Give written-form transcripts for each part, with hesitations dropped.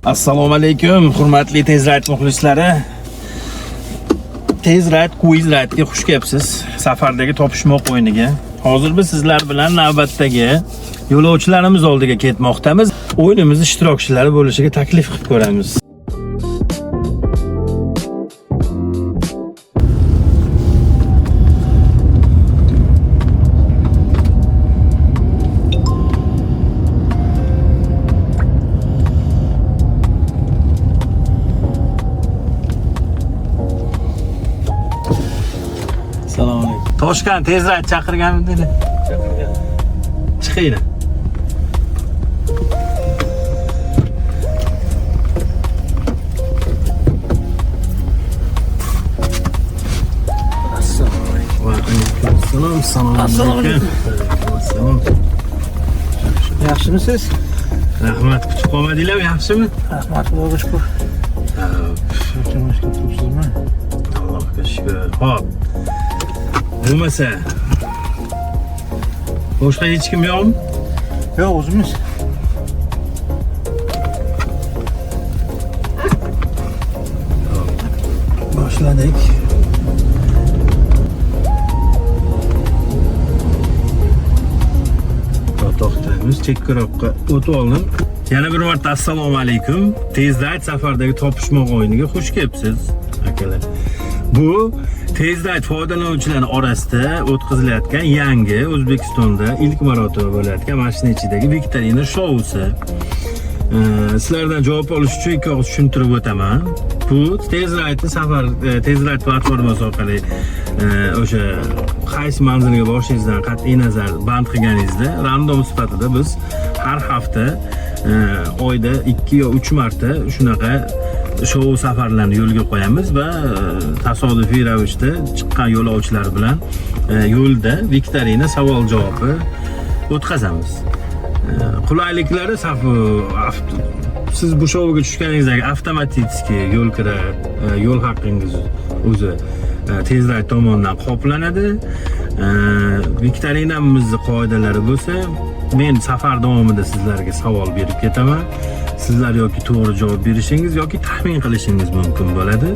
Assalomu alaykum, hurmatli Tezride muxlislari. Tezride Quiz Ride'ga xush kelibsiz. Safardagi topishmoq o'yiniga. Hozir biz sizlar bilan navbatdagi yo'lovchilarimiz oldiga ketmoqdamiz. O'yinimiz ishtirokchilari bo'lishiga taklif qilib ko'ramiz. Assalomu alaykum. Toshkent Tezride chaqirganmidinglar? Chaqirgan. Chiqinglar. Assalomu alaykum. Va alaykum assalom. Assalomu alaykum. Assalom. Yaxshimisiz? Rahmat, kutib qolmadinglarmi, yaxshimi? Rahmat, Xudoga shukur. Charchamashga turibsizmi? Allohga shukur. Xo'p. Bo'lmasa boshqa hech kim yo'qmi? Yo'q, o'zimiz. Boshladik. To'xtaymiz, chekkaroqqa o'tib oldim. Yana bir marta assalomu alaykum. Tezride safardagi topishmoq o'yiniga xush kelibsiz, akalar. Bu Tezride foydalanuvchilar orasida o'tkazilayotgan yangi O'zbekistonda ilk marotaba bo'layotgan mashina ichidagi viktorina shousi. Sizlardan javob olish uchun ikki og'iz tushuntirib o'taman. Bu Tezride safar Tezride platformasi orqali o'sha qaysi manzilga borishingizdan qat'iy nazar band qilganingizda random sifatida biz har hafta oyda 2 yo 3 marta shunaqa shou safarlarni yo'lga qo'yamiz va tasodifiy ravishda chiqqan yo'lovchilar bilan yo'lda viktorina savol javobi o'tkazamiz. Qulayliklari siz bu shouga tushganingizdagi avtomatik yo'l kira, yo'l haqqingiz o'zi Tezride tomonidan qoplanadi. Viktorinamizni qoidalari bo'lsa, men safar davomida sizlarga savol berib ketaman. Sizlar yoki to'g'ri javob berishingiz yoki taxmin qilishingiz mumkin bo'ladi.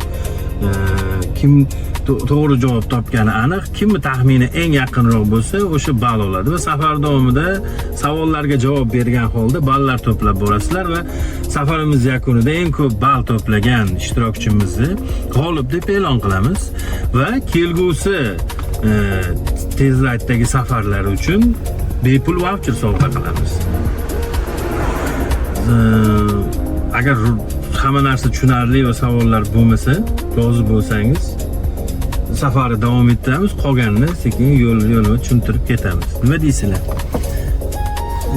Kim to'g'ri javob topgani aniq, kimni taxmini eng yaqinroq bo'lsa, o'sha ball oladi va safar davomida savollarga javob bergan holda ballar to'plab borasizlar va safarimiz yakunida eng ko'p ball to'plagan ishtirokchimizni g'olib deb e'lon qilamiz va kelgusi Tezride'dagi safarlar uchun bepul vaucher sovg'a qilamiz. Agar hamma narsa tushunarli va savollar bo'lmasa, rozi bo'lsangiz, safarni davom ettiramiz, qolganini sekin yo'l yo'lini tushuntirib ketamiz. Nima deysizlar?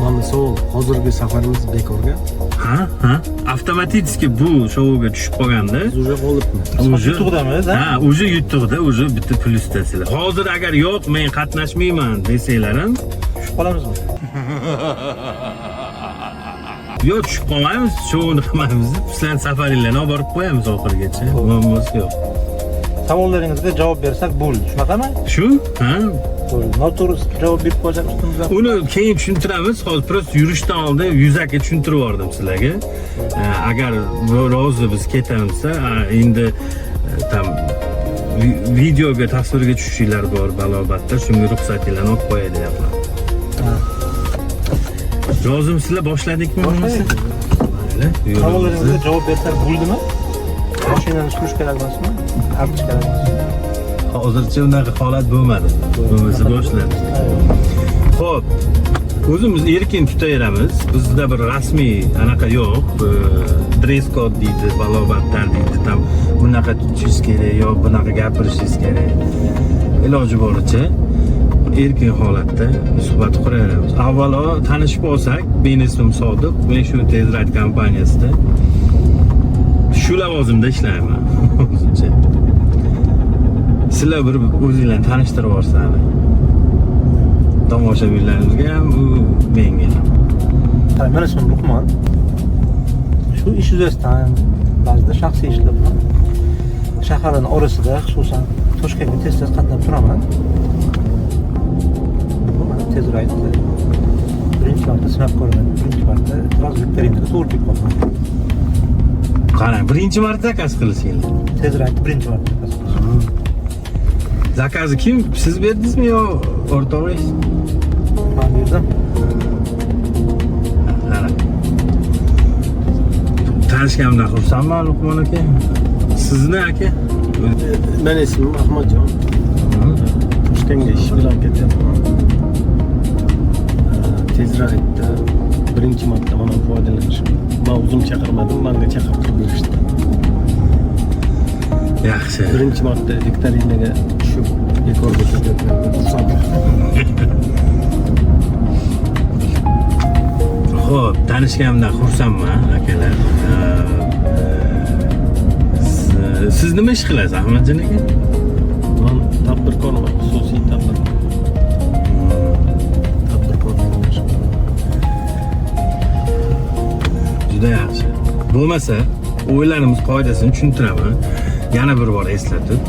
Mana savol, hozirgi safarimiz bekorga. Ha. Avtomatik bu shouga tushib qolganda Biz уже g'olibmiz. уже Yutuqdamiz, ha? Ha, уже yutuqda, уже bitta plyusdasizlar. Hozir agar yo'q, men qatnashmayman desanglar ham, Tushib qolamizmi? yo'q, tushib qolmaymiz, shouni qilmaymiz. Sizlarni safaringlarni olib borib qo'yamiz oxirigacha. Muammosi yo'q. Savollaringizga javob bersak bo'ldi. Shunaqami? Shu? Ha? Bo'ldi. Noto'g'ri javob berib qo'ysak ustimizdan. Uni keyin tushuntiramiz. Hozir просто yurishdan oldin yuzaki tushuntirib yubordim sizlarga. Agar rozi biz ketamiz, endi там videoga tasvirga tushishinglar bor balobatda, shunga ruxsatinglarni olib qo'yay deyapman. Rozimisizlar, boshladikmi bo'lmasa? Mayli, yo'limizni. Savollaringizga javob bersak bo'ldimi? Mashinani surish kerak emasmi? Artish kerak emasmi? Hozircha unaqa holat bo'lmadi. Bo'lmasa boshladik. Xo'p, o'zimiz erkin tutaveramiz. Bizda bir rasmiy anaqa yo'q. Dress code deydi, balobatlar deydi, там bunaqa tutishingiz kerak yo bunaqa gapirishingiz kerak. Iloji boricha erkin holatda suhbat quraveramiz. Avvalo tanishib olsak, meni ismim Sodiq, men shu Tezride kompaniyasida shu lavozimda ishlayman o'zimcha. Sizlar bir o'zinglarni tanishtirib yuborsanglar. Tomoshabinlarimizga ham, u menga ham. Ha, meni ismim Luqmon. Shu ish yuzasidan ba'zida shaxsiy ishlar bilan shaharning orasida, xususan Toshkentga tez-tez qatnab turaman. Bu mana Tezride birinchi marta sinab ko'raman. Birinchi marta sразу viktorinaga to'g'ri kelib qoldim. Qarang, birinchi marta zakaz qilishinglar. Tezroq birinchi marta zakaz qilishim. Zakazni kim? Siz berdingizmi yo o'rtog'ingiz? Man berdim. Qarang. Tanishganimdan xursandman, Luqmon aka. Sizni, aka? Meni ismim Ahmadjon. Toshkentga ish bilan ketyapman. Tezroqda birinchi marta mana foydalanishim. Man o'zim chaqirmadim, manga chaqirtirib berishdi. Yaxshi. Birinchi marta viktorinaga tushib bekorga ketyapman. Xursand. Xo'p, tanishganimdan xursandman, akalar. Siz nima ish qilasiz, Ahmadjon aka? Man tadbirkorman, xususiy tadbirkor. Tadbirkorlik mashg'ul. Juda yaxshi. Bo'lmasa, o'yinlarimiz qoidasini tushuntiraman. Yana bir bor eslatib,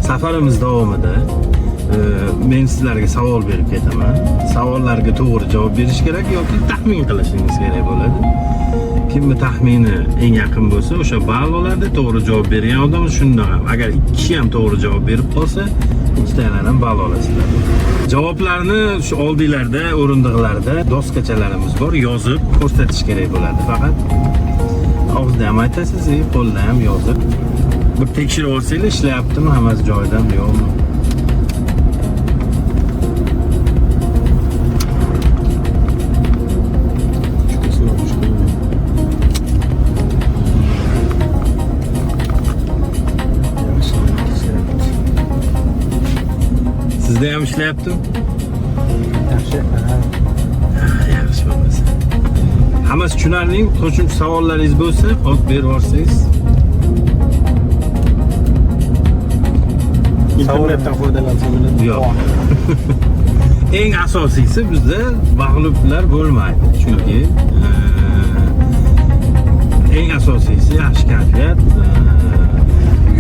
safarimiz davomida men sizlarga savol berib ketaman. Savollarga to'g'ri javob berish kerak yoki taxmin qilishingiz kerak bo'ladi. Kimni taxmini eng yaqin bo'lsa, o'sha ball oladi. To'g'ri javob bergan odam shundan ham. Agar ikki kishi ham to'g'ri javob berib qolsa, ikkitalar ham ball olasizlar. Javoblarni shu oldinglarda, o'rindiqlarda doskachalarimiz bor, yozib ko'rsatish kerak bo'ladi faqat. Og'izda ham aytasiz, qo'lda ham yozib. Bir tekshirib olsanglar, ishlayaptimi, hammasi joyidami, yo'qmi? Ruchkasini olish qo'ygan. Yaxshi, ishlayapti. Sizda ham ishlayaptimi? Yaxshi. Ha. Yaxshi bo'lmasa. Hammasi tushunarli. Qo'shimcha savollaringiz bo'lsa, hozir berib yuborsangiz. Internetdan foydalansam bo'ladi. Yo'q. Eng asosiysi, bizda mag'lublar bo'lmaydi. Chunki eng asosiysi yaxshi kayfiyat.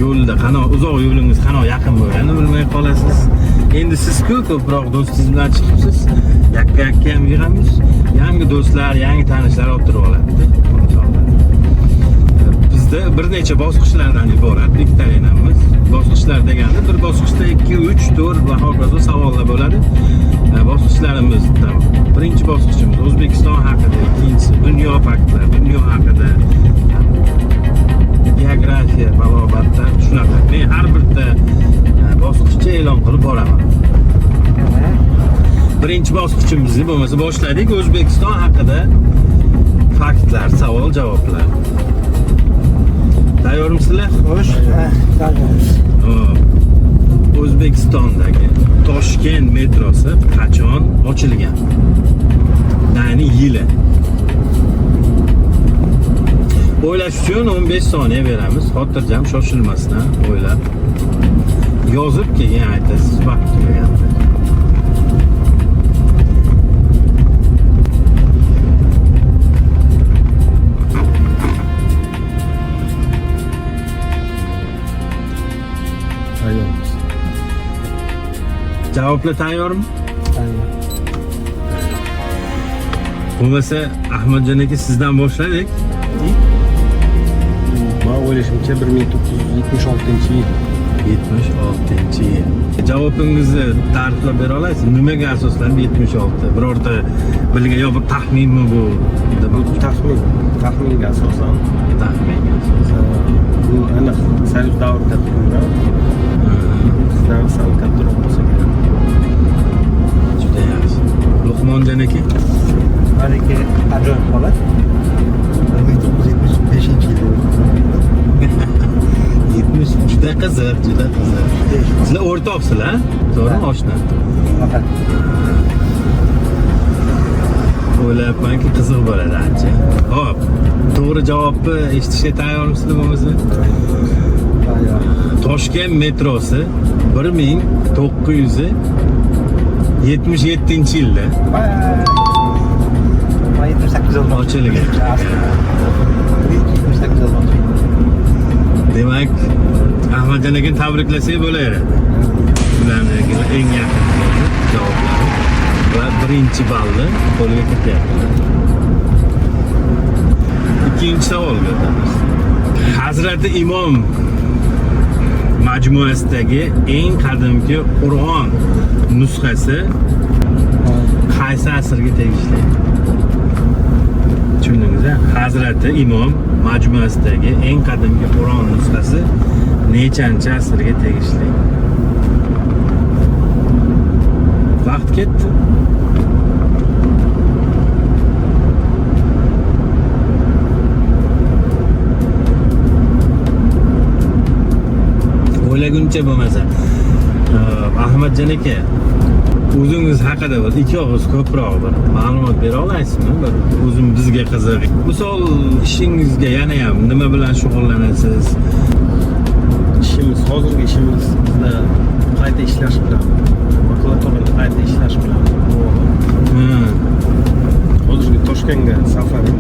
Yo'lda qanoq uzoq, yo'lingiz qanoq yaqin bo'lganini bilmay qolasiz. Endi siz-ku ko'proq do'stingiz bilan chiqibsiz. Yakka-yakka ham yig'amiz. Yangi do'stlar, yangi tanishlar olib turib oladi. Bizda bir necha bosqichlardan iborat viktorinamiz. Bosqichlar degani bir bosqichda 2, 3, 4 va hokazo savollar bo'ladi. Bosqichlarimiz birinchi bosqichimiz O'zbekiston haqida, ikkinchisi dunyo faktlari, dunyo haqida, geografiya, balobatlar shunaqa. Men har bitta bosqichni e'lon qilib boraman. Birinchi bosqichimizni bo'lmasa boshladik. O'zbekiston haqida faktlar, savol javoblar. Tayyormisizlar? Xo'sh, tayyormiz. Hop. O'zbekistondagi Toshkent metrosi qachon ochilgan? Ya'ni yili. O'ylash uchun 15 soniya beramiz. Xotirjam, shoshilmasdan o'ylab, yozib keyin aytasiz vaqt tugaganda. Tayyormiz. Javoblar tayyormi? Tayyor. Bo'lmasa, Ahmadjon aka, sizdan boshladik. Man o'ylashimcha 1976 yil. 76-yil. Javobingizni ta'riflab bera olasizmi? Nimaga asoslanib 76? Birorta bilgan yo bir taxminmi bu? Bu taxmin, taxminga asosan. Taxminga asosan. Bu aniq Soyuz davrida qurilgan. Bizdan sal kattaroq bo'lsa kerak. Juda yaxshi. Luqmonjon aka? Maniki ajoyib holat. 1975 yilda. 70, juda qiziq, juda qiziq. Sizlar o'rtoqsizlar, to'g'rimi, oshna? Shunaqa. O'ylayapmanki, qiziq bo'ladi ancha. Xo'p, to'g'ri javobni eshitishga tayyormisizlar bo'lmasa? Tayyor. Toshkent metrosi 1977-yilda Man 78 yozmoqchi. ochilgan. 78 yozmoqchi. Demak, Ahmadjon aka, tabriklasak bo'laveradi. Ularni eng yaqin javoblari va birinchi balli qo'lga kirityaptilar. Ikkinchi savolga o'tamiz. Hazrati Imom majmuasidagi eng qadimgi Qur'on nusxasi qaysi asrga tegishli? Tushundingiz a? Hazrati Imom majmuasidagi eng qadimgi Qur'on nusxasi nechanchi asrga tegishli? Vaqt ketdi. O'ylaguncha bo'lmasa. Ahmadjon aka, o'zingiz haqida bir ikki og'iz ko'proq bir ma'lumot bera olasizmi? Bir o'zim bizga qiziq. Misol ishingizga yana ham nima bilan shug'ullanasiz? Ishimiz, hozirgi ishimiz bizda qayta ishlash bilan, makulaturani qayta ishlash bilan bog'liq. Hozirgi Toshkentga safarim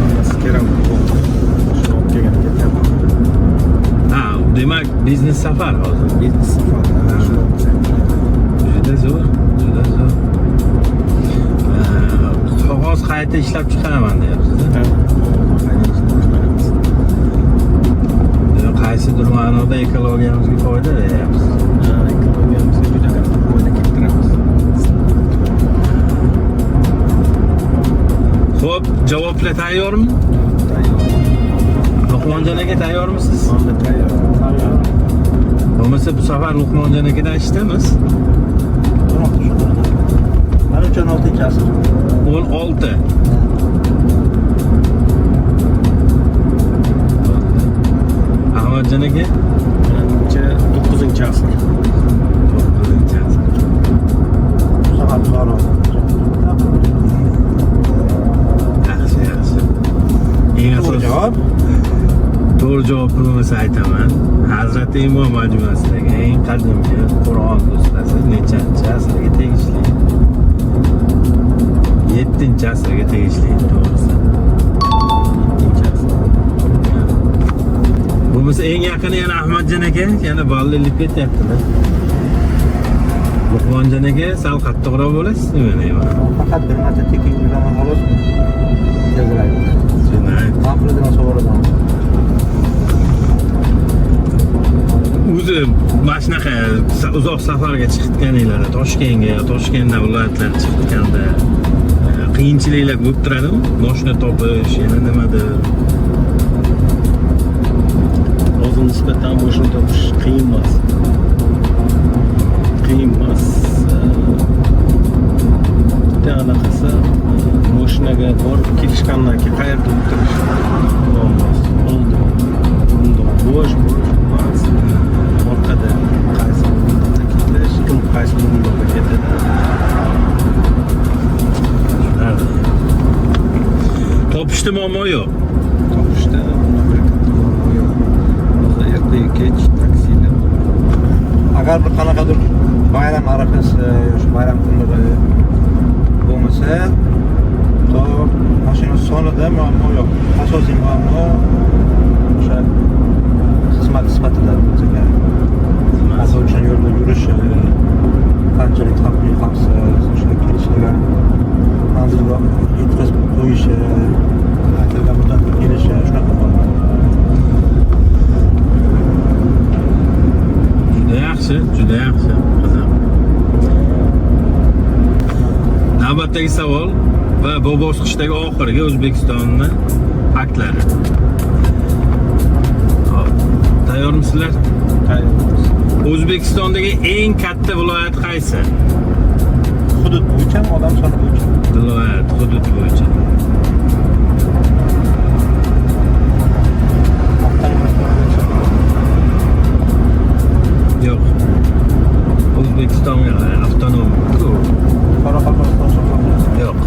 hammasi keramik bog'liq. Shuni olib kelgan ketyapman. Ha, demak biznes safar hozir. Biznes safar. Shuni olib kelgan. Juda zo'r, juda zo'r. Qog'oz qayta ishlab chiqaraman deyapsiz. Ha, qayta ishlab chiqaramiz. Qaysidir ma'noda ekologiyamizga foyda beryapsiz. Ha, ekologiyamizga juda katta foyda keltiramiz. Xo'p, javoblar tayyormi? Tayyor. Luqmonjon aka tayyormisiz? Manda tayyor. Tayyor. Bo'lmasa bu safar Luqmonjon akadan eshitamiz. 16 shu. Manimcha 16 asr. 16. Ahmadjon aka Manimcha 9 asr. 9 asr. Bu safar to'g'ri. Yaxshi, yaxshi. Eng To'g'ri asos javob. To'g'ri javobni bo'lmasa aytaman. Hazrati Imom majmuasidagi eng qadimgi Qur'on nusxasi nechanchi asrga tegishli? 7 asrga tegishli, to'g'risi. 7 asr. Bo'lmasa eng yaqini yana Ahmadjon aka, yana balli ilib ketyaptilar. Luqmonjon aka sal qattiqroq bo'lasiz nima deyman. Faqat bir marta tekin yuraman xolos. Tezroq. Shunday. Man qiladigan savollardan. O'zi mana shunaqa uzoq safarga chiqganinglarda, Toshkentga, Toshkentdan viloyatlarga chiqganda qiyinchiliklar bo'lib turadimi? Moshina topish, yana nimadir. Hozir nisbatan moshina topish qiyin emas. Qiyin emas. Bitta anaqasi moshinaga borib kelishgandan keyin qayerda o'tirish muammosi. Oldi, o'rindiq bo'sh, bo'sh emas. Orqada qaysi o'rindiqda ketish, kim qaysi o'rindiqda ketadi. Topishda muammo yo'q. Topishda unaqa katta muammo yo'q. Hozir ertaga kech taksilar. Agar bir qanaqadir bayram arafasi, shu bayram kunlari bo'lmasa, to mashina sonida muammo yo'q. Asosiy muammo o'sha xizmat sifatida bo'lsa kerak. Haydovchining yo'lda yurishi, qanchalik xavfli, xavfsiz, o'sha kelishilgan manzilga yetkazib qo'yishi, aytilgan muddatga kelishi, shunaqa muammo. Juda yaxshi, juda yaxshi. Qiziq. Navbatdagi savol va bu bosqichdagi oxirgi O'zbekistonni faktlari. Hop, tayyormisizlar? Tayyormiz. O'zbekistondagi eng katta viloyat qaysi? Hudud bo'yicha, odam soni bo'yicha. Viloyat, hudud bo'yicha. Yo'q. O'zbekistonga avtonom. Qoraqalpog'iston hisoblanadi. Yo'q.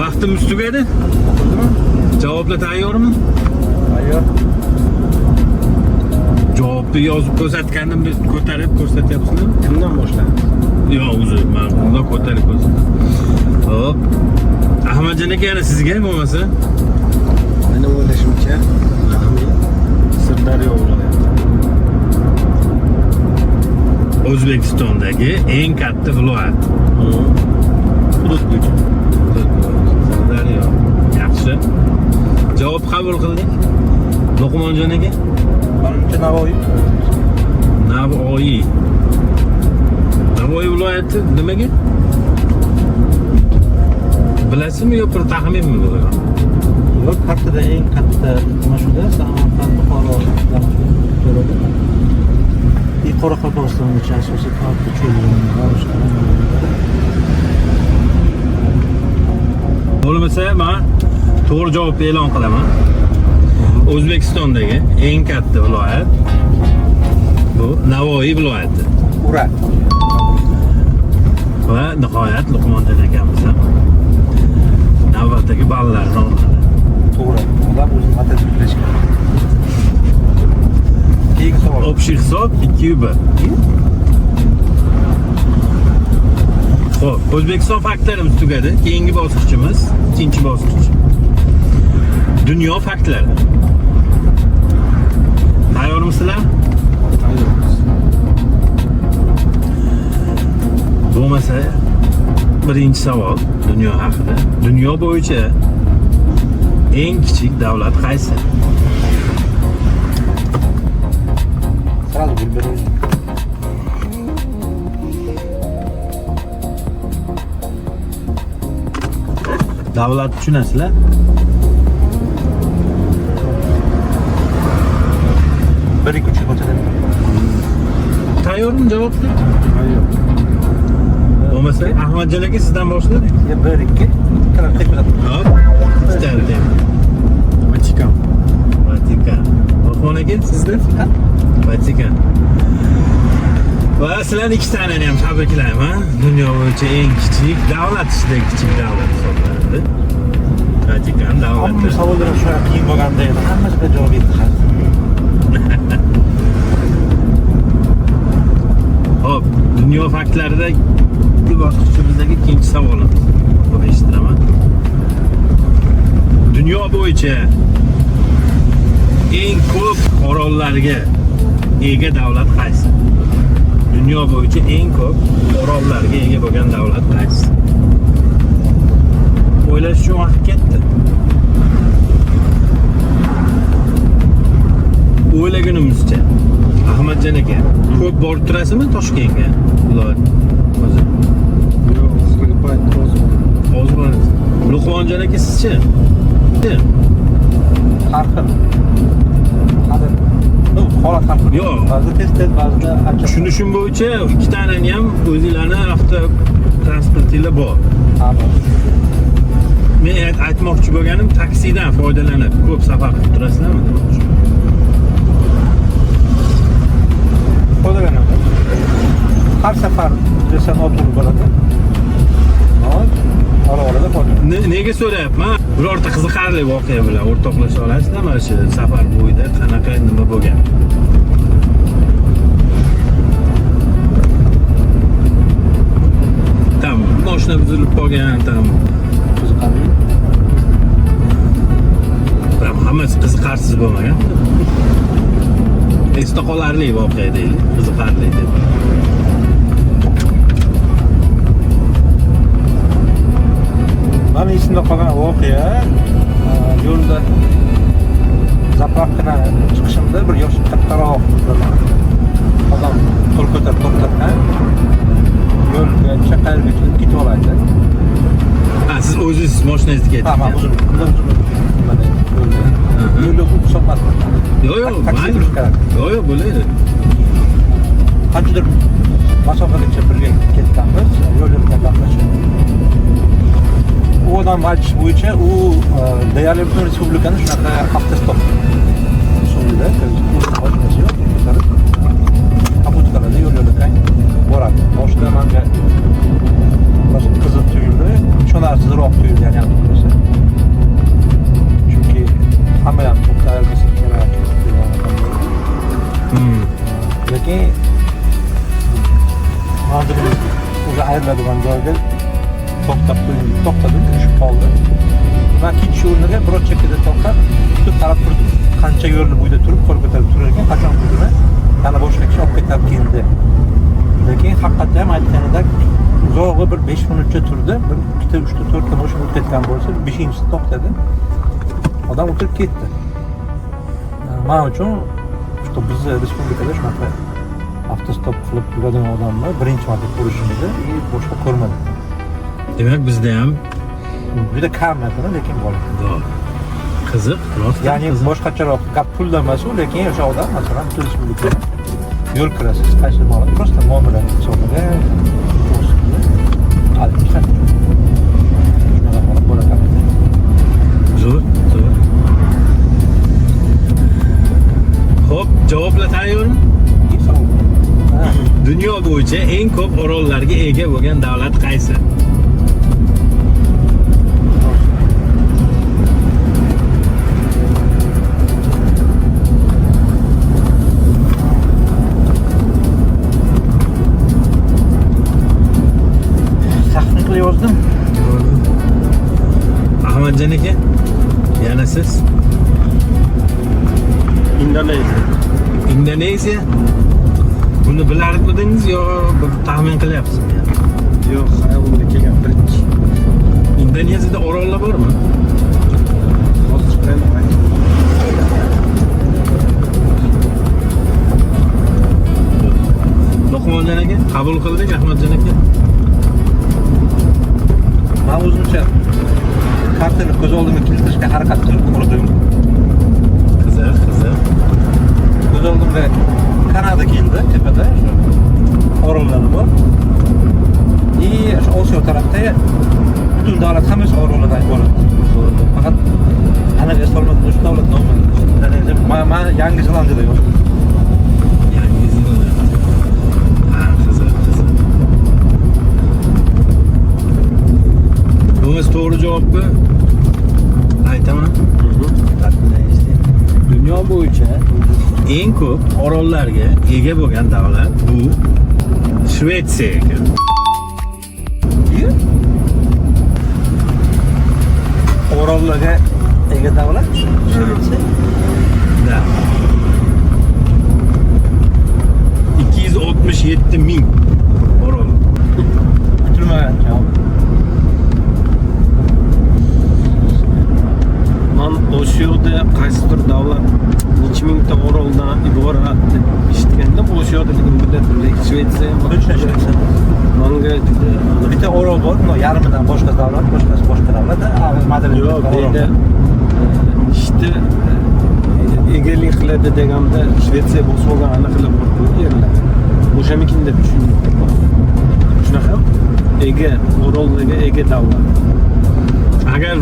Vaqtimiz tugadi. Javoblar tayyormi? Tayyor. Javobni yozib ko'rsatganimni ko'tarib ko'rsatyapsizmi? Kimdan boshlaymiz? Yo'q, o'zi men bundan ko'tarib ko'rsataman. Xo'p. Ahmadjon aka, yana sizga bo'lmasa. Meni o'ylashimcha, Sirdaryo viloyati. O'zbekistondagi eng katta viloyat. Hudud bo'yicha. Sirdaryo. Yaxshi. Javob qabul qildik. Luqmonjon aka? Manimcha, Navoiy. Navoiy. Navoiy viloyati nimaga? Bilasizmi yo bir taxminmi bu? Yo'q, kartada eng katta nima shuda, Samarqand, Buxoro jo'rada. И Qoraqalpog'istongacha asosiy karta cho'l. Bo'lmasa men to'g'ri javobni e'lon qilaman. O'zbekistondagi eng katta viloyat bu Navoiy viloyati. Ura! Va nihoyat Luqmonjon akamiz ham navbatdagi ballarni oldi. To'g'ri. Ular o'zini mototsiklga kerak. Keyingi savol. Общий hisob 2-1. Xo'p, O'zbekiston faktlarimiz tugadi. Keyingi bosqichimiz, ikkinchi bosqich. Dunyo faktlari. Tayyormisizlar? Tayyormiz. Bo'lmasa birinchi savol dunyo haqida. Dunyo bo'yicha eng kichik davlat qaysi? Сразу bilib. Davlat tushunasizlar? Bir, ikki, uch ko'rsatadi. Tayyormi javobni? Tayyor. Bo'lmasa Ahmadjon aka, sizdan boshladik. Ya, bir, ikki. Ikkalasi tek ko'rsatadi. Hop, ikkitani teng. Vatikan. Vatikan. Luqmon aka, sizda? Vatikan. Va sizlarni ikki tanani ham tabriklayman. Dunyo bo'yicha eng kichik davlat ichidagi kichik davlat hisoblanadi. Vatikan Hamma davlati. savollar shunaqa qiyin bo'lganda edi. Hammasiga javob yetdi. Xo'p, dunyo faktlarida bu bosqichimizdagi ikkinchi savolimiz. Xo'p, eshittiraman. Dunyo bo'yicha eng ko'p orollarga ega davlat qaysi? Dunyo bo'yicha eng ko'p orollarga ega bo'lgan davlat qaysi? O'ylash uchun vaqt ketdi. O'ylagunimizcha Ahmadjon aka, ko'p borib turasizmi Toshkentga? Viloyat o'zi. Yo'q, hozirgi paytda o'zim. Hozir borasiz. Luqmonjon aka, sizchi? Har xil. Hali, ну, holat har xil. Yo'q. Ba'zida tez tez, ba'zida ancha. Tushunishim bo'yicha ikki tanani ham o'zinglarni avto transportinglar bor. Ha, bor. Men aytmoqchi bo'lganim, taksidan foydalanib ko'p safar qilib turasizlarmi demoqchi. Foydalanaman. Har safar desa noto'g'ri bo'ladi. Но, ora-orada foydalanaman. Nega so'rayapman? Birorta qiziqarli voqea bilan o'rtoqlasha olasizlar mana shu safar bo'yida qanaqa nima bo'lgan? Там moshina buzilib qolgan, там Qiziqarli. там hammasi qiziqarsiz bo'lmagan. Esda qolarli voqea deylik, qiziqarli deb. Mani esimda qolgan voqea, yo'lda заправка dan chiqishimda bir yoshi kattaroq bir odam qo'l ko'tarib to'xtatgan. Yo'lgacha, qayergacha ketib oladi. Ha, siz o'zingiz mashinangizda Ha, man ketdingiz. o'zim, undan o'zim nimada yo'lda. Yo'lda u hisoblatdim. Yo'q, Taksi mayli. turish kerak. Yo'q, bo'ladi. Qanchadir masofagacha birga ketganmiz, yo'l yo'lakay gaplashib. U odam aytishi bo'yicha u deyarli butun respublikani shunaqa avtostop usulida, то есть o'zini mashinasi yo'q, ko'tarib попутка larda yo'l yo'lakay boradi. Boshida manga biroz qiziq tuyuldi, ishonarsizroq tuyuldi, ya'ni to'g'risi. Chunki hamma ham to'xtalmasa kerak degan odam bo'ldi. Lekin manzilimiz o'zi ayriladigan joyga To'xtab qo'ying, to'xtadim, tushib qoldi. Man ketish o'rniga biror chekkada to'xtab, kutib qarab turdim. Qancha yo'lni bo'yida turib, qo'l ko'tarib turar ekan, qachon o'zini yana boshqa kishi olib ketarkin deb. Lekin haqiqatda ham aytganidek uzog'i bir 5 minutcha turdi. Bir ikkita, uchta, to'rtta mashina o'tib ketgan bo'lsa, beshinchisi to'xtadi. Odam o'tirib ketdi. Men uchun что bizni respublikada shunaqa avtostop qilib yuradigan odamni birinchi marta ko'rishim edi и boshqa ko'rmadim. Demak, bizda ham Juda kam masalan, lekin bor. bor. Qiziq, rostdan Ya'ni qiziq. boshqacharoq gap pulda emas u, lekin o'sha odam masalan butun respublikada yo'l kirasiz, qaysi muomala, просто muomala hisobiga shunaqa holat bo'lar ekan. Zo'r, zo'r. Xo'p, javoblar tayyormi? Keyin savol. Ha, Dunyo bo'yicha eng ko'p orollarga ega bo'lgan davlat qaysi? Taxmin qilib yozdim. Ahmadjon aka, yana siz? Indoneziya. Indoneziya? Buni bilardmidingiz yo bir taxmin qilyapsizmi? Yo'q, xayolimga kelgan birinchi. Indoneziyada orollar bormi? Hozir qani aytib. Luqmonjon aka, qabul qildik Ahmadjon aka. Men o'zimcha kartani ko'z oldimga keltirishga harakat qilib ko'rdim. Qiziq, qiziq. Ko'z oldimga Kanada keldi, tepada shu orollar bor. И shu Osiyo tarafda butun davlat hammasi orollardan iborat. Faqat aniq eslolmadim, o'sha davlat nomi. Indoneziya, man Yangi Zelandiyada yozdim. Yangi Zelandiya. Ha, qiziq, qiziq. Bo'lmasa to'g'ri javobni aytaman. Dunyo bo'yicha eng ko'p orollarga ega bo'lgan davlat bu Shvetsiya ekan. Orollarga ega davlat Shvetsiya. Da. 267 ming orol. Kutilmagan javob. Man Osiyoda qaysidir davlat necha mingta oroldan iborat deb eshitgandim. Osiyoda bildim, lekin Shvetsiya Точно Shvetsiya. Manga juda Bitta orol bor, no yarmidan boshqa davlat, boshqasi boshqa davlat. Madrid yo'q, bu yerda ishni egalik qiladi deganda Shvetsiya bosib olgan aniqlar bor-ku yerlar. O'shamikin deb tushundim. Shunaqa ega orollarga ega davlat. Agar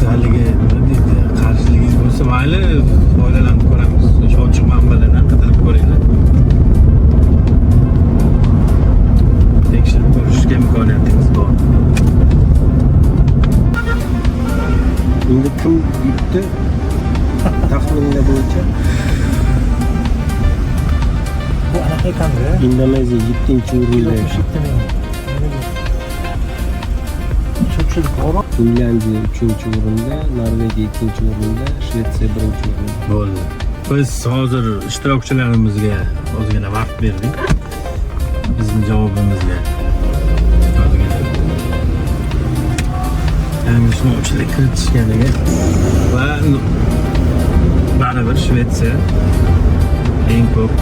haligi nima deydi, qarshiligingiz bo'lsa, mayli, foydalanib ko'ramiz. O'sha ochiq manbalardan qidirib ko'ringlar. Tekshirib ko'rishga imkoniyatingiz bor. Endi kim yutdi? Taxminlar bo'yicha Bu anaqa ekanda. Indoneziya 7-o'rinda, 267 ming. Ko'pchilik orol. Finlyandiya 3-o'rinda, Norvegiya 2-o'rinda, Shvetsiya 1-o'rinda. Bo'ldi. Biz hozir ishtirokchilarimizga ozgina vaqt berdik. Bizning javobimizga ozgina yanglishmovchilik kiritishganiga va baribir Shvetsiya eng ko'p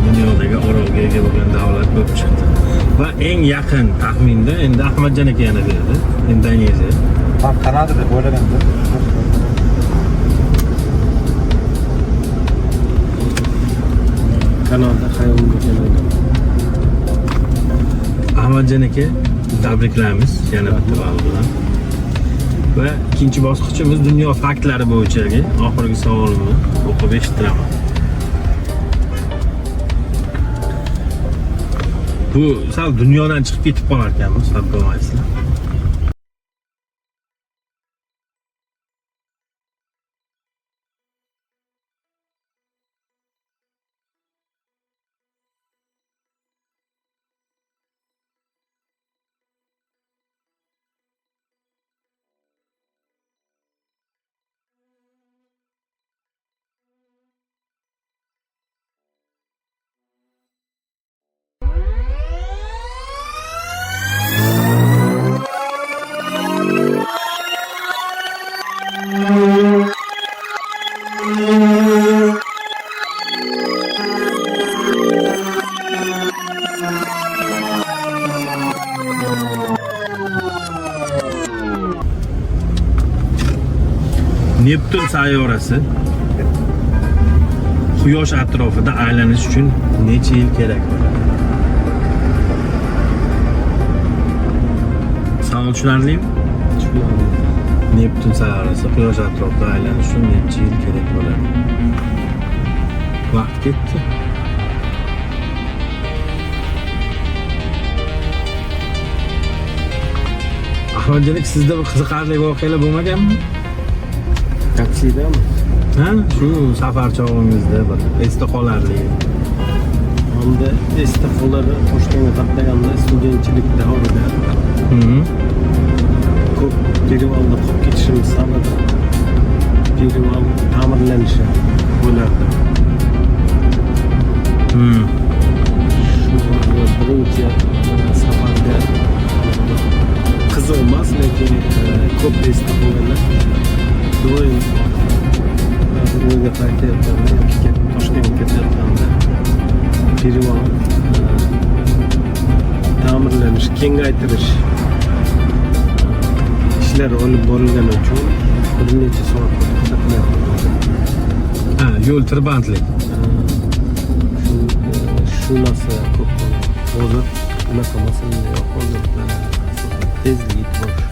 dunyodagi orolga ega bo'lgan davlat bo'lib chiqdi. Va eng yaqin taxminda endi Ahmadjon aka yana berdi. Indoneziya. Man Kanada deb o'ylagandim. Kanada xayolimga kelmagan. Ahmadjon aka, tabriklaymiz yana bitta ball bilan. Va ikkinchi bosqichimiz dunyo faktlari bo'yichagi oxirgi savolimni o'qib eshittiraman. Bu sal dunyodan chiqib ketib qolar ekanmiz, xafa bo'lmaysizlar. Neptun sayyorasi Quyosh atrofida aylanish uchun necha yil kerak bo'ladi? Savol tushunarlimi? Tushunarli. Neptun sayyorasi Quyosh atrofida aylanish uchun necha yil kerak bo'ladi? Vaqt ketdi. Ahmadjon aka, sizda bir qiziqarli voqealar bo'lmaganmi? Taksidami? Ha, shu safar chog'ingizda bir esda qolarli. Hamda esda qolar, Toshkentga qatnaganda studentchilik davrida ko'p перевал da qolib ketishimiz sababi перевал ta'mirlanishi bo'lardi. Shu birinchi safarga qiziq emas, lekin ko'p esda qolganlar. Doim uyga qaytayotganda yoki Toshkentga ketayotganda перевал ta'mirlanish, kengaytirish ishlari olib borilgani uchun bir necha soat to'xtatilyapti. Ha, yo'l tirbandlik. Shu narsa ko'p bo'ldi. Hozir unaqa masala yo'q. Hozir tezlik yetib borish.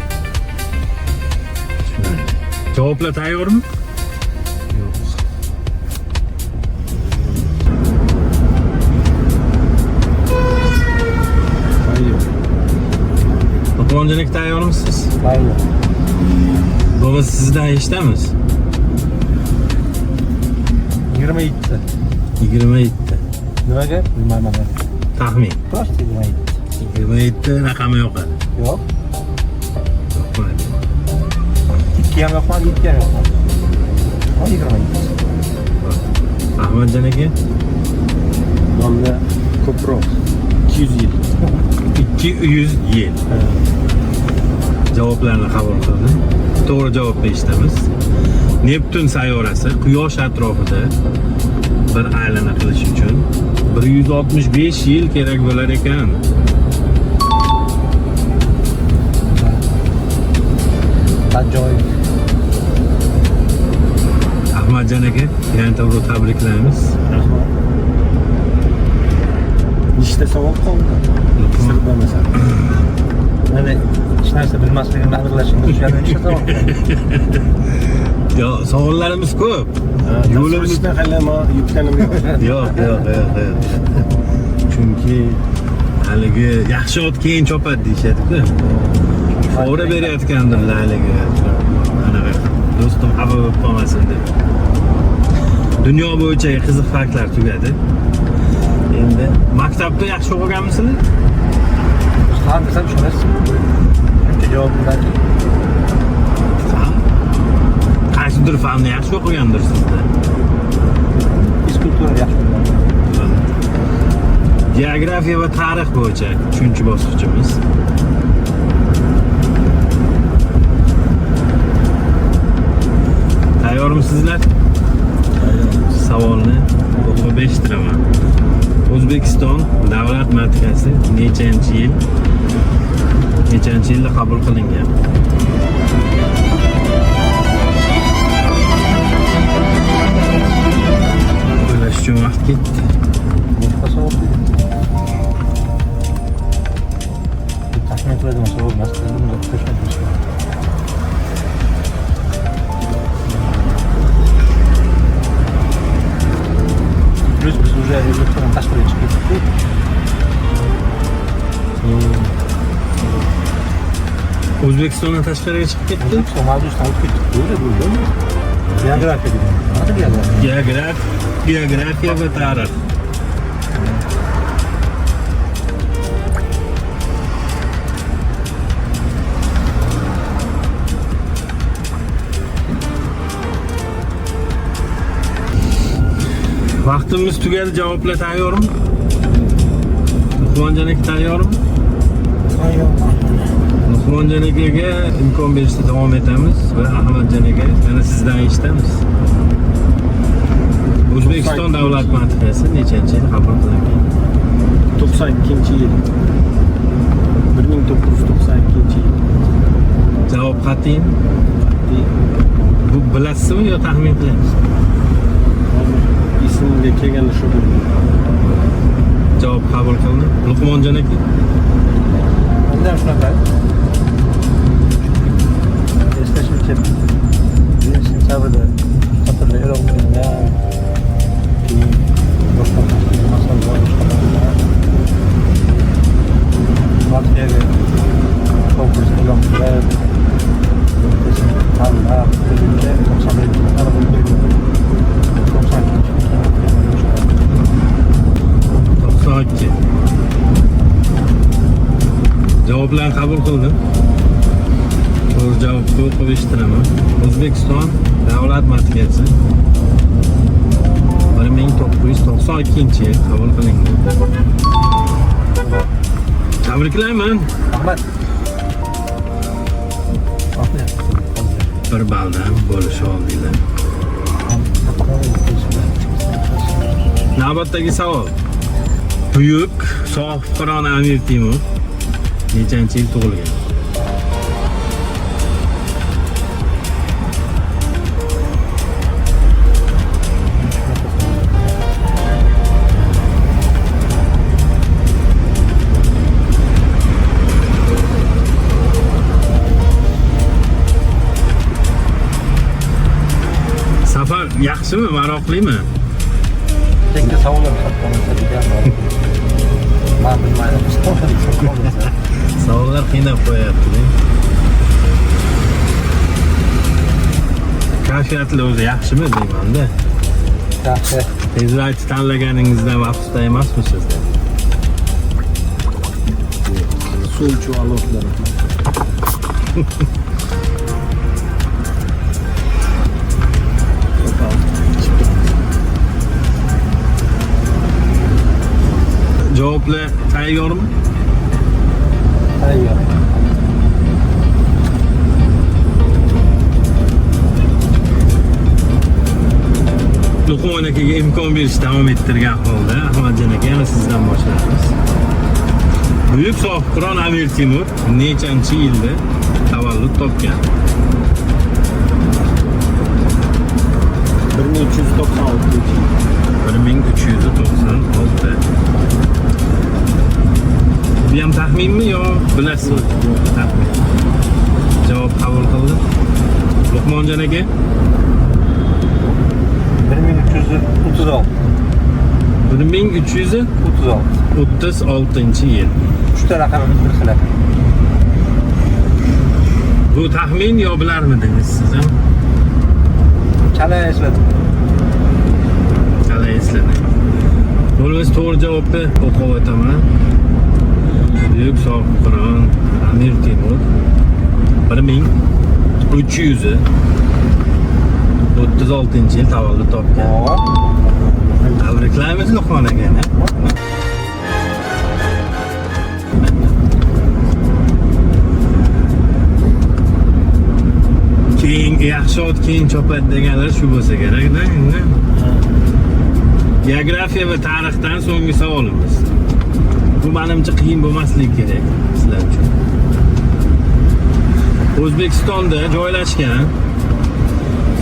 Tushunarli. Javoblar tayyormi? Yo'q. Tayyor. Luqmonjon aka, tayyormisiz? Tayyor. Bo'lmasa sizdan eshitamiz. 27. 27. Nimaga? Bilmayman. Taxmin. Просто 27. 27 raqami yo'qadi. Yo'q. Yo'qmadi. 2 ham yoqmadi, 7 ham yoqmadi. O 27. Ahmadjon aka? Manda ko'proq, 200 yil. 200 yil. Javoblarni qabul qildim. To'g'ri javobni eshitamiz. Neptun sayyorasi Quyosh atrofida bir aylana qilish uchun 165 yil kerak bo'lar ekan. Ajoyib. Ahmadjon aka, yana to'g'ri tabriklaymiz. Rahmat. Nechta savol qoldi? Sir bo'lmasa. Mana hech narsa bilmasligimni aniqlashingiz uchun yana nechta savol qoldi? Yo, savollarimiz ko'p. Yo'limiz Yo'limizda hali man yutganim yo'q. Yo'q, yo'q, yo'q, yo'q. Chunki haligi yaxshi ot keyin chopadi deyishadi-ku. Fora berayotgandirlar haligi. Anaqa do'stim xafa bo'lib qolmasin deb. Dunyo bo'yicha qiziq faktlar tugadi. Endi maktabda yaxshi o'qiganmisizlar? Fan desam tushunasiz. Shuncha javob bilan. Fan? Qaysidir fanni yaxshi o'qigandirsizda. Fizkultura yaxshi o'qiganman. Geografiya va tarix bo'yicha 3 bosqichimiz. Tayyormisizlar? Savolni o'qib eshittiraman. O'zbekiston davlat madhiyasi nechanchi yil nechanchi yilda qabul qilingan? O'ylash uchun vaqt ketdi. Boshqa savol dedi. Taxmin qiladigan savol emas, bunda qo'shma qilish kerak. Плюс biz уже O'zbekistondan tashqariga chiqib ketdik. O'zbekistondan tashqariga chiqib ketdi. O'zbekiston mavzusidan o'tib ketdik. To'g'ri, bu. Geografiya degan. Nima geografiya? Geografiya va tarix. Vaqtimiz tugadi, javoblar tayyormi? Luqmonjon aka tayyormi? Tayyor. Luqmonjon akaga imkon berishda davom etamiz va Ahmadjon aka yana sizdan eshitamiz. O'zbekiston davlat madhiyasi nechanchi yil qabul qilingan? 92 yil. 1992 yil. Javob qat'iymi? Qat'iy. Bu bilasizmi yo taxmin qilyapsiz? Hozir esimga kelgani shu bo'ldi. Javob qabul qilindi. Luqmonjon aka. Menda ham shunaqa. Eslashimcha, 1 sentyabrda Qatarda e'lon qilingan. Keyin boshqa tashkiliy masalalar boshqa qilingan. Latviyaga konkurs e'lon qilib, bittasini tanlab, birinchi 91 yil 92 92. Javoblarni qabul qildim. To'g'ri javobni o'qib eshittiraman. O'zbekiston davlat madhiyasi 1992-yil qabul qilingan. Tabriklayman. Rahmat. Rahmat. Bir balldan bo'lisha oldinglar. Navbatdagi savol. Buyuk Sohibqiron Amir Temur nechanchi yil tug'ilgan? Safar yaxshimi, maroqlimi? Chekka savollar hisoblansa juda ham. Man bilmayman. Hisoblansa. Savollar qiynab qo'yapti. Kayfiyatli o'zi yaxshimi deyman-da. Yaxshi. Tezroq tanlaganingizdan afsusda emasmisiz? Suv ichib oliblar. Javoblar tayyormi? Tayyor. Luqmon akaga imkon berish davom ettirgan holda Ahmadjon aka, yana sizdan boshlaymiz. Buyuk Sohibqiron Amir Temur nechanchi yilda tavallud topgan? 1396 yil. 1396. Bu ham taxminmi yo bilasizmi? Taxmin. Javob qabul qildi. Luqmonjon aka 1336. 1336 yil. Uchta raqamimiz bir xil ekan. Bu taxmin yo bilarmidingiz siz ham? Chala esladim. Chala esladim. Bo'lmasa to'g'ri javobni o'qib o'taman. Buyuk Sohibqiron Amir Temur 1336 yil tavallud topgan. Tabriklaymiz Luqmon akani. Keyin yaxshi ot keyin chopadi deganlar shu bo'lsa kerak-da endi. Geografiya va tarixdan so'nggi savolimiz. Bu menimcha qiyin bo'lmasligi kerak sizlar uchun. O'zbekistonda joylashgan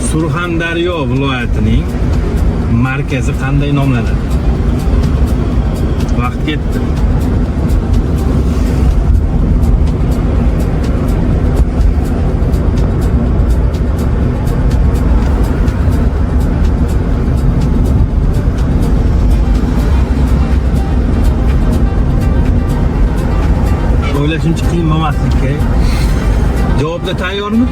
Surxondaryo viloyatining markazi qanday nomlanadi? Vaqt ketdi. O'ylashimcha qiyin bo'lmasligi kerak. Javoblar tayyormi?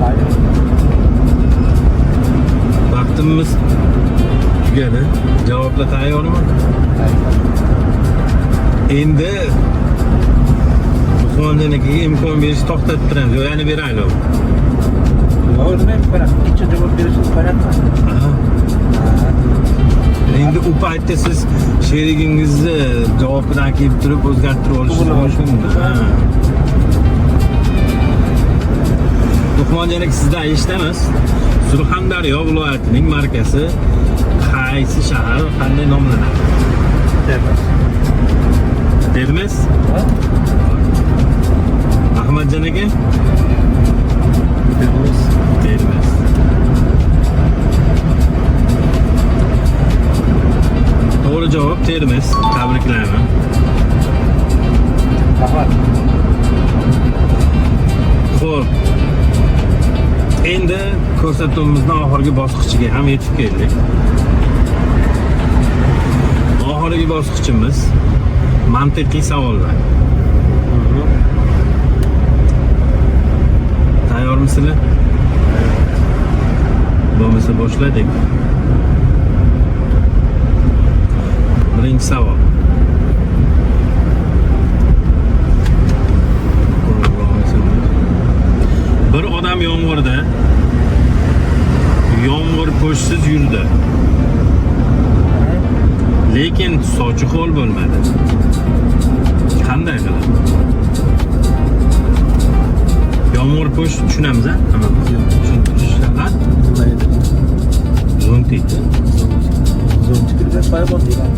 Tayyor. Vaqtimiz tugadi. Javoblar tayyormi? Tayyor. Endi Luqmonjon akaga imkon berishni to'xtatib turamiz. Yo, yana beraylik. Yo'q, nima imkon? Ikkinchi javob berishingiz imkoniyatmi? Aha. Endi u paytda siz sherigingizni javobidan kelib turib o'zgartirib olishingiz To'g'ri. mumkin. Ha. Luqmonjon aka, sizdan eshitamiz. Surxondaryo viloyatining markazi qaysi shahar va qanday nomlanadi? Termiz. Termiz. Ha? Ahmadjon aka? Termiz. Termiz. To'g'ri javob Termiz. Tabriklayman. Rahmat. Xo'p. Endi ko'rsatuvimizning oxirgi bosqichiga ham yetib keldik. Oxirgi bosqichimiz mantiqiy savollar. Tayyormisizlar? Bo'lmasa boshladik. Birinchi savol. Bir odam yomg'irda yomg'ir po'shsiz yurdi. Lekin sochi ho'l bo'lmadi. Qanday qilib? Yomg'ir po'sh tushunamiz, a? Hammamiz. Tushuntirish. Ha? Nima edi? Zontik. Zontik degan soyabon degan.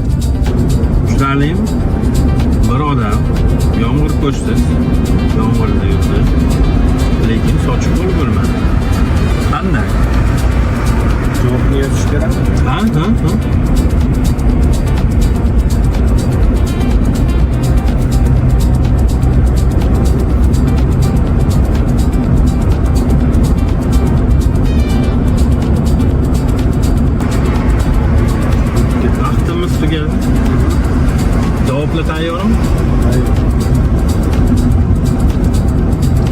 Tushunarlimi? Bir odam yomg'ir po'shsiz yomg'irda yurdi. Lekin sochi ho'l bo'lmadi. Qanday? Javobni yozish kerakmi? Ha, ha, ha. Vaqtimiz tugadi. Javoblar tayyormi? Tayyor.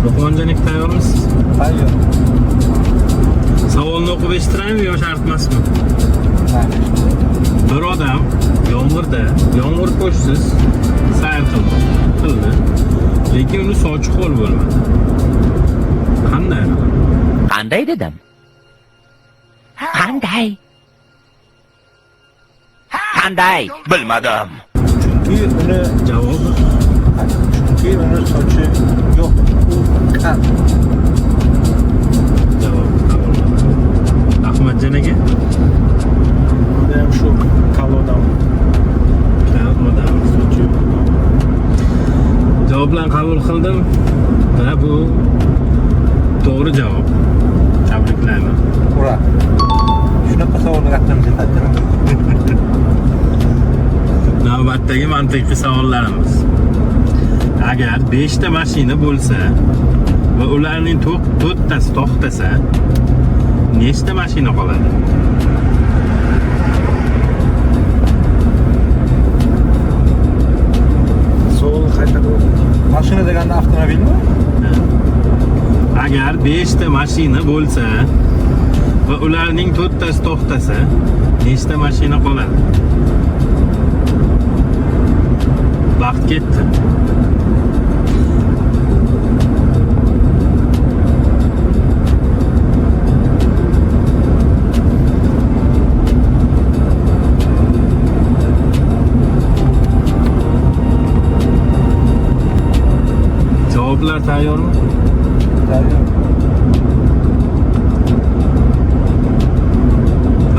Luqmonjon aka, tayyormisiz? Tayyor. Savolni o'qib eshittiraymi yo shart emasmi? Mayli. Bir odam yomg'irda yomg'ir po'shsiz sayr qildi. Lekin uni sochi ho'l bo'lmadi. Qanday qilib? Qanday dedim? Qanday? Qanday? Bilmadim. Chunki uni Javob chunki uni sochi yo'q. U kal. Javob qabul qilindi. Ahmadjon aka, Bunda ham shu kal odam. Kal odam. Sochi yo'q. Javoblarni qabul qildim va bu to'g'ri javob. Tabriklayman. Ura. Shunaqa savollar aqlimga yetadi. Navbatdagi mantiqiy savollarimiz. Agar 5 ta mashina bo'lsa va ularning to'rttasi to'xtasa, nechta mashina qoladi? Savol qaytarib o'qing. Mashina deganda avtomobilmi? Agar 5 ta mashina bo'lsa va ularning to'rttasi to'xtasa, nechta mashina qoladi? Vaqt ketdi. Javoblar tayyormi? Tayyor.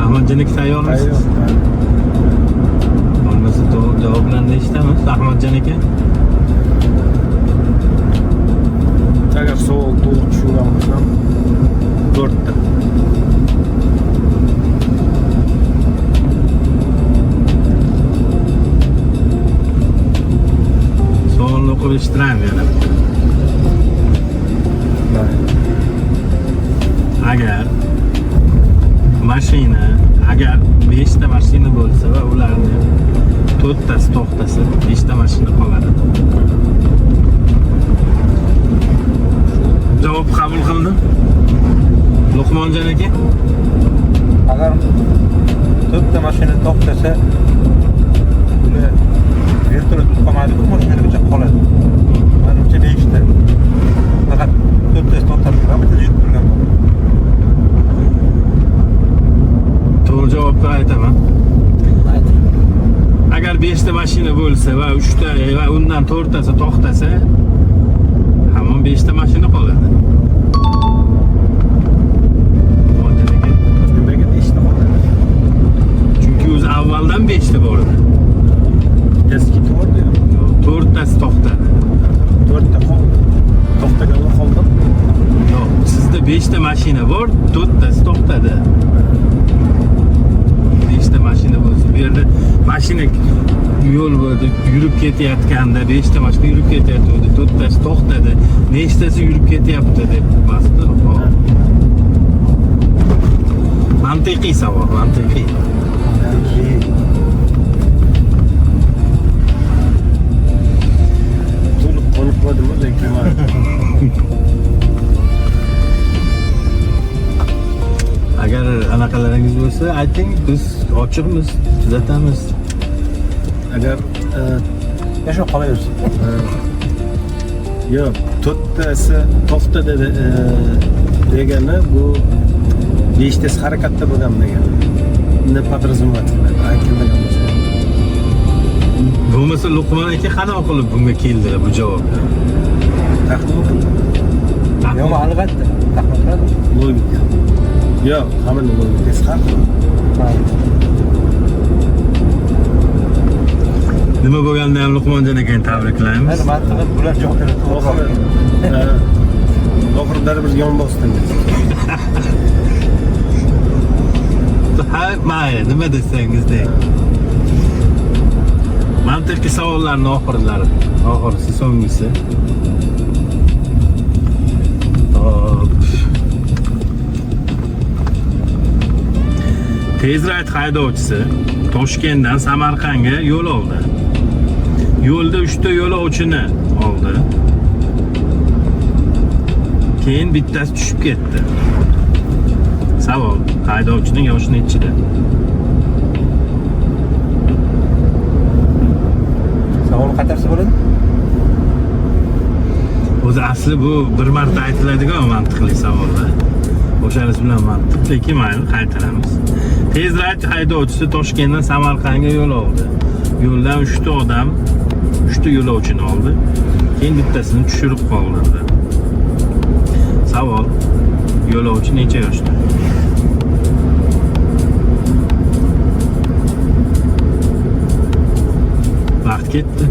Ahmadjon aka, tayyormisiz? Tayyor. Bo'lmasa to'g'ri javoblarni eshitamiz. Ahmadjon aka. Agar savol to'g'ri tushungan bo'lsam, 4 ta. Savolni o'qib eshittiraymi yana bitta? Mayli. Agar mashina, agar 5 ta mashina bo'lsa va ularni to'rttasi to'xtasa, nechta mashina qoladi? Javob qabul qildim. Luqmonjon aka, Agar to'rtta mashina to'xtasa, ular vertolyot qolmaydi-ku, mashinagacha qoladi. Manimcha 5 ta. Faqat to'rttasi to'xtab turgan, bittasi yurib turgan bo'ladi. To'g'ri javobni aytaman. Agar 5 ta mashina bo'lsa va 3 ta va undan 4 tasi to'xtasa, hamon 5 ta mashina qoladi. Beshta mashina bor, to'rttasi to'xtadi. Beshta mashina bo'lsa, bu yerda mashina yo'l bo'yida yurib ketayotganda beshta mashina yurib ketayotgandi, to'rttasi to'xtadi. Nechtasi yurib ketyapti deb bosdi. Mantiqiy savol, mantiqiy. To'liq qoniqmadim, lekin man Agar anaqalaringiz bo'lsa, ayting, biz ochiqmiz, tuzatamiz. Agar Yashab qolaversin. Yo'q, to'rttasi to'xtadi degani bu beshtasi harakatda bo'lgan degani. Uni подразумевать qiladi, aytilmagan bo'lsa. Bo'lmasa Luqmon aka qanaqa qilib bunga keldilar bu javobga? Taxmin qildi. Yo'q, albatta. Taxmin qiladi. Logika. Yo'q, hammani logikasi har xil. Nima bo'lganda ham Luqmonjon akani tabriklaymiz. Mayli, mantig'i bular javob beradi. Oxiri oxiri baribir yon bosdingiz. Ha, mayli, nima desangiz deng. Mantiqiy savollarning oxirlari. Oxirisi, so'nggisi. Hop. Tezrayt haydovchisi Toshkentdan Samarqandga yo'l oldi. Yo'lda 3 ta yo'lovchini oldi. Keyin bittasi tushib ketdi. Savol: haydovchining yoshi nechida? Savolni qaytarsa bo'ladi? O'zi asli bu bir marta aytiladigan mantiqli savollar. O'shanisi bilan mantiq, lekin mayli, qaytaramiz. Tezrayt haydovchisi Toshkentdan Samarqandga yo'l oldi. Yo'ldan 3 ta odam, 3 ta yo'lovchini oldi. Keyin bittasini tushirib qoldirdi. Savol: yo'lovchi necha yoshda? Vaqt ketdi.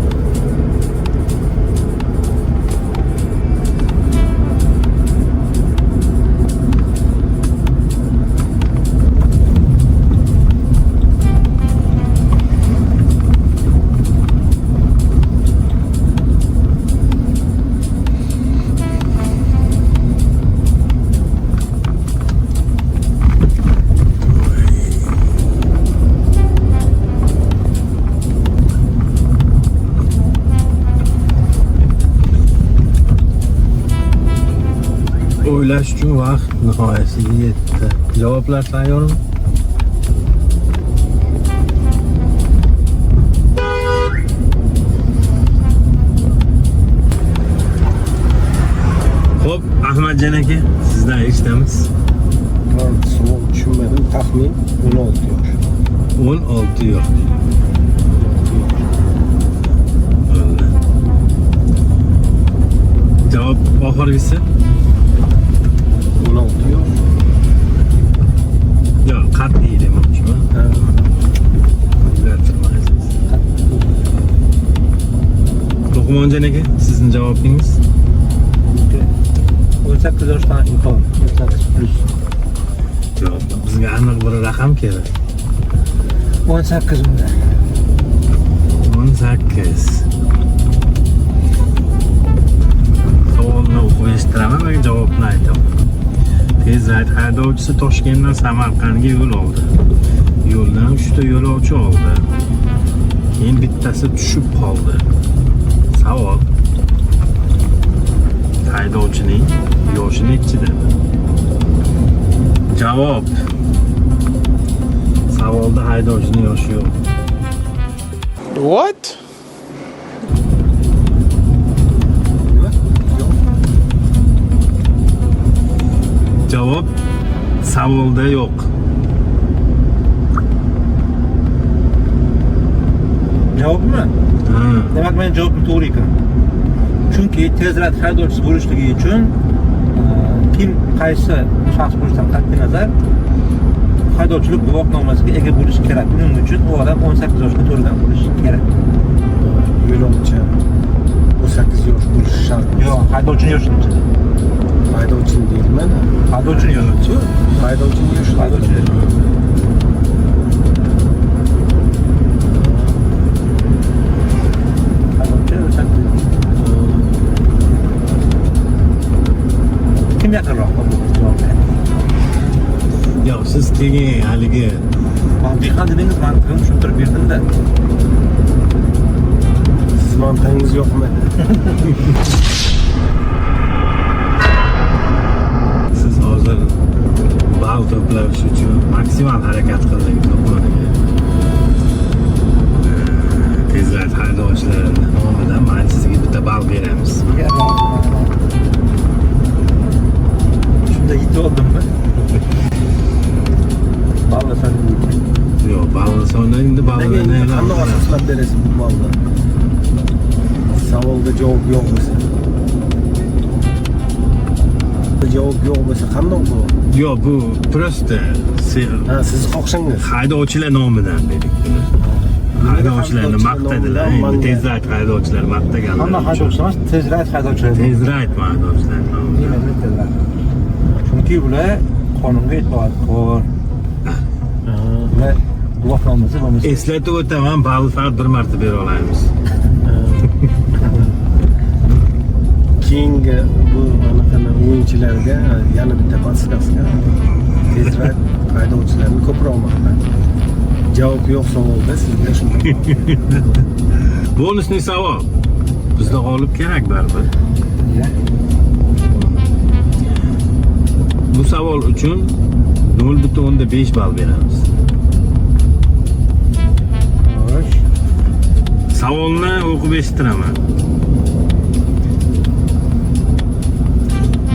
O'ylash uchun vaqt nihoyasiga yetdi. Javoblar tayyormi? Xo'p, Ahmadjon aka, sizdan eshitamiz. Man savol tushunmadim. Taxmin 16 yosh. 16 yosh. 16 yosh. Bo'ldi. Javob oxirgisi? 16 yosh. Yo'q, qat'iy demoqchiman. Ha. O'zgartirmaysiz. Luqmonjon aka, sizning javobingiz? 18 yoshdan yuqori, 18 plus. Yo'q, bizga aniq bir raqam kerak. 18 unda. 18. Savolni o'qib eshittiraman va javobni aytaman. Tezrayt haydovchisi Toshkentdan Samarqandga yo'l oldi. Yo'ldan 3 ta yo'lovchi oldi. Keyin bittasi tushib qoldi. Savol: haydovchining yoshi nechida? Javob: savolda haydovchining yoshi yo'q. What? Nima? Yo'q. Javob savolda yo'q. Javobmi? Ha. Demak, meni javobim to'g'ri ekan. Chunki tezrat haydovchisi bo'lishligi uchun kim qaysi shaxs bo'lishidan qat'iy nazar haydovchilik guvohnomasiga ega bo'lishi kerak. Buning uchun u odam 18 yoshga to'lgan bo'lishi kerak. Yo'lovchi 18 yosh bo'lishi shart. Yo'q, haydovchining yoshi nechida? Haydovchini deyilmadi. Haydovchini yo'lovchi. Haydovchini yoshi. Haydovchi. Haydovchi o'sha. Kim yaqinroq bu javobga? Yo'q, siz keyin haligi Mantiqan dedingiz, mantiqini tushuntirib berdim-da. Siz mantig'ingiz yo'qmi? Siz hozir ball to'plash uchun maksimal harakat qildingiz, Luqmon aka. Tezlat haydovchilar nomidan man sizga bitta ball beramiz. Shunda yetib oldimmi? Ballasan Yo'q, ballni soni endi Nega ballni endi qanday asoslab berasiz bu ballni? Savolga javob yo'q bo'lsa. Javob yo'q bo'lsa qanday bu? Yo'q, bu просто Ha, siz xohlashingiz. Haydovchilar nomidan berdik buni. Haydovchilarni maqtadilar. Haydovchilar Endi nomidan tezlat haydovchilar maqtaganlar. Hamma haydovchi emas, tezrat haydovchilar. Tezrat haydovchilar nomidan. Именно tezrat. Chunki ular qonunga itoatkor. Ular guvohnomasi bo'lmasa Eslatib o'taman, ballni faqat bir marta bera olamiz. Keyingi bu anaqani o'yinchilarga yana bitta подсказка. Tezroq haydovchilarni ko'proq maqtang. Javob yo'q savolda sizga shunday. Bonusli savol. Bizda g'olib kerak baribir. Ya. Bu savol uchun 0.5 ball beramiz. Xo'sh. Savolni o'qib eshittiraman.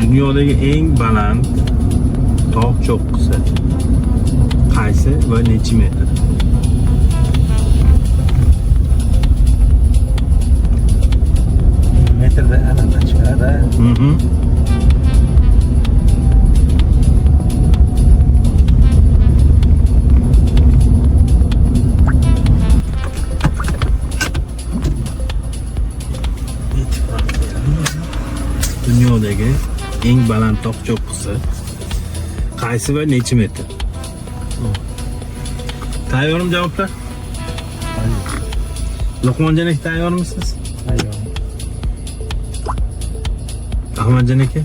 Dunyodagi eng baland tog' cho'qqisi qaysi va necha metr? Metrda anaqa chiqadi. Mhm. Dunyodagi eng baland tog' cho'qqisi qaysi va necha metr? Tayyormi javoblar? Luqmonjon aka tayyormisiz? Tayyor. Ahmadjon aka,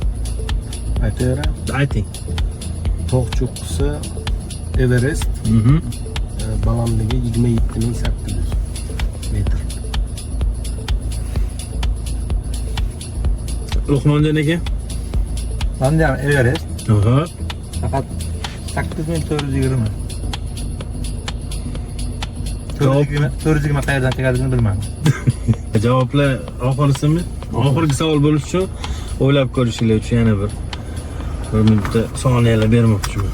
Aytaveraman. ayting. Tog' cho'qqisi Everest Mhm. Balandligi 27 800 metr. Luqmonjon aka? Manda ham Everest Aha. faqat 8420. Javob- 420 qayerdan kelganligini bilmadim. Javoblar oxirisimi? Oxirgi savol bo'lishi uchun o'ylab ko'rishinglar uchun yana bir minutda soniyalar bermoqchiman.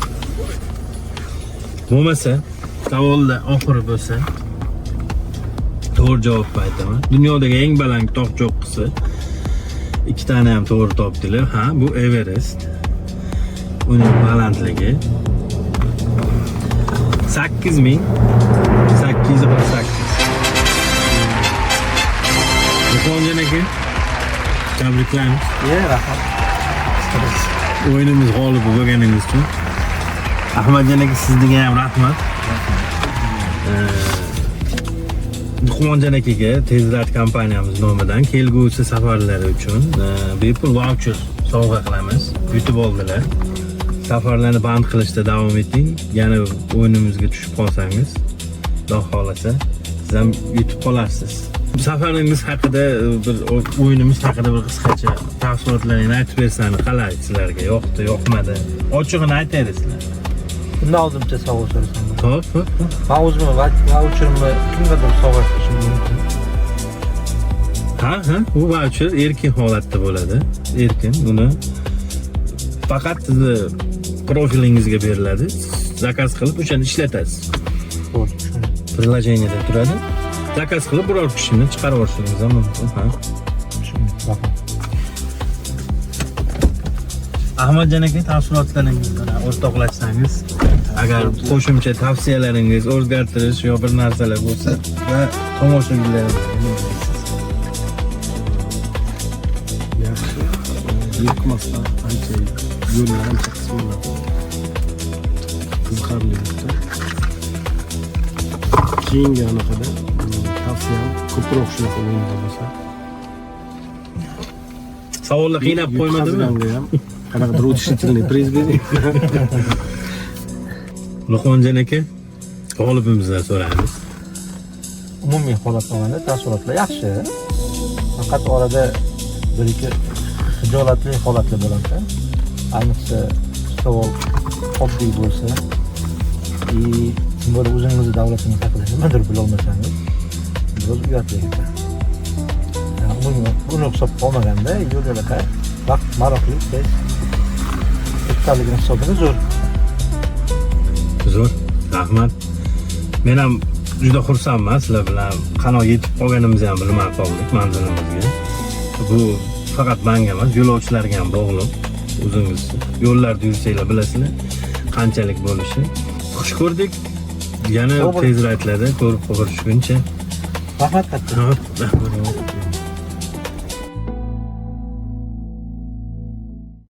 Bo'lmasa, savolda oxiri bo'lsa, to'g'ri javobni aytaman. Dunyodagi eng baland tog' cho'qqisi ikkitani ham to'g'ri topdilar. Ha, bu Everest. Uning balandligi 8848. Luqmonjon aka, tabriklaymiz. Ye, rahmat. O'yinimiz g'olibi bo'lganingiz uchun. Ahmadjon aka, sizga ham rahmat. Luqmonjon akaga Tezlat kompaniyamiz nomidan kelgusi safarlari uchun bepul vaucher sovg'a qilamiz. Yutib oldilar. Safarlarni band qilishda davom eting. Yana o'yinimizga tushib qolsangiz, Xudo xohlasa, siz ham yutib qolarsiz. Safaringiz haqida bir o'yinimiz haqida bir qisqacha tafsilotlarni aytib bersangiz, qalay sizlarga yoqdi, yoqmadi? Ochig'ini aytaylik. Bundan oldin bitta savol so'rasam. Xo'p, xo'p, xo'p. Men o'zimni vaucherimni kimgadir sovg'a qilishim mumkin. Ha, bu voucher erkin holatda bo'ladi. Erkin buni faqat sizni profilingizga beriladi. Zakaz qilib o'shani ishlatasiz. Bo'ldi, tushundim. Приложениеda turadi. Zakaz qilib biror kishini chiqarib yuborishingiz ham mumkin. Ha. Tushundim. Rahmat. Ahmadjon aka, taassurotlaringiz bilan o'rtoqlashsangiz, agar qo'shimcha tavsiyalaringiz, o'zgartirish yo bir narsalar bo'lsa Va tomoshabinlarimizga nima deysiz? Yaxshi. Zerikmasdan ancha yo'lni ancha qismini qiziqarli o'tdi. Keyingi anaqada tavsiyam, ko'proq shunaqa o'yinlar bo'lsa. Savollar qiynab qo'ymadimi? Yutqazganga ham qanaqadir утешительный приз bering. Luqmonjon aka, g'olibimizdan so'raymiz. Umumiy holatni olganda taassurotlar yaxshi. Faqat orada bir ikki xijolatli holatlar bo'ladi. Ayniqsa savol oddiy bo'lsa и тем более o'zingizni davlatingiz haqida nimadir bilolmasangiz, biroz uyatli ekan. Yani umumiy buni hisobga olmaganda yo'l yo'lakay, vaqt maroqli, tez o'tganligini hisobiga zo'r. Zo'r, rahmat. Men ham juda xursandman, sizlar bilan qanoq yetib qolganimizni ham bilmay qoldik manzilimizga. Bu faqat manga emas, yo'lovchilarga ham bog'liq. O'zingiz yo'llarda yursanglar, bilasizlar qanchalik bo'lishi. Xush ko'rdik. Yana Sog' bo'ling. Tez raytlarda ko'rib ko'rishguncha. Rahmat katta. Rahmat.